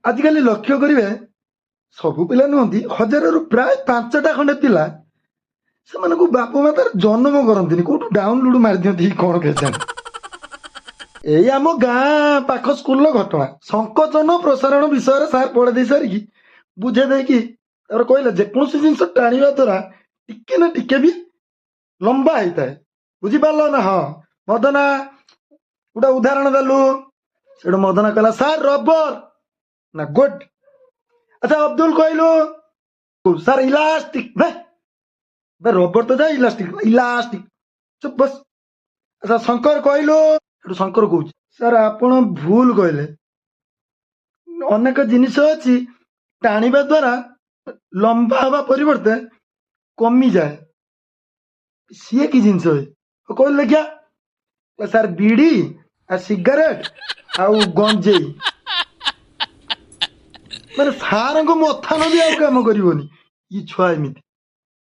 ଆଜିକାଲି ଲକ୍ଷ୍ୟ କରିବେ, ସବୁ ପିଲା ନୁହନ୍ତି, ହଜାରରୁ ପ୍ରାୟ 5ଟା ଖଣ୍ଡେ ପିଲା, ସେମାନଙ୍କୁ ବାପା ମା ତାର ଜନ୍ମ କରନ୍ତିନି, କୋଉଠୁ ଡାଉନଲୋଡ ମାରି ଦିଅନ୍ତି କଣ କେଜାଣି। ଏଇ ଆମ ଗାଁ ପାଖ ସ୍କୁଲର ଘଟଣା। ସଂକୋଚନ ପ୍ରସାରଣ ବିଷୟରେ ସାର୍ ପଢେଇ ଦେଇ ସାରିକି, ବୁଝେଇ ଦେଇକି ତାପରେ କହିଲେ, ଯେକୌଣସି ଜିନିଷ ଟାଣିବା ଦ୍ଵାରା ଟିକେ ନା ଟିକେ ବି ଲମ୍ବା ହେଇଥାଏ। ବୁଝିପାରିଲ ନା? ହଁ ମଦନା, ଗୋଟେ ଉଦାହରଣ ଦେଲୁ। ସେଠୁ ମଦନା କହିଲା, ସାର୍ ରବର। ନା, ଗୁଡ୍। ଆଚ୍ଛା ଅବଦୁଲ, କହିଲୁ। Sir elastic. ବେ ବେ, ରବର ତ ଯାଏ, ଇଲାଷ୍ଟିକ ଇଲାଷ୍ଟିକ, ଚୁପ ବସ। ଆଚ୍ଛା ଶଙ୍କର, କହିଲୁ। ସେଠୁ ଶଙ୍କର କହୁଛି, ସାର୍ ଆପଣ ଭୁଲ କହିଲେ, ଅନେକ ଜିନିଷ ଅଛି ଟାଣିବା ଦ୍ଵାରା ଲମ୍ବା ହେବା ପରିବର୍ତ୍ତେ କମିଯାଏ। ସିଏ କି ଜିନିଷ ହେ? କହିଲେ ଦେଖିଆ। ସାର୍ ବିଡି ଆଉ ସିଗାରେଟ ଆଉ ଗଞ୍ଜେଇ। ମାନେ ସାରଙ୍କ ମଥାନ ବି ଆଉ କାମ କରିବନି। ଇ ଛୁଆ ଏମିତି।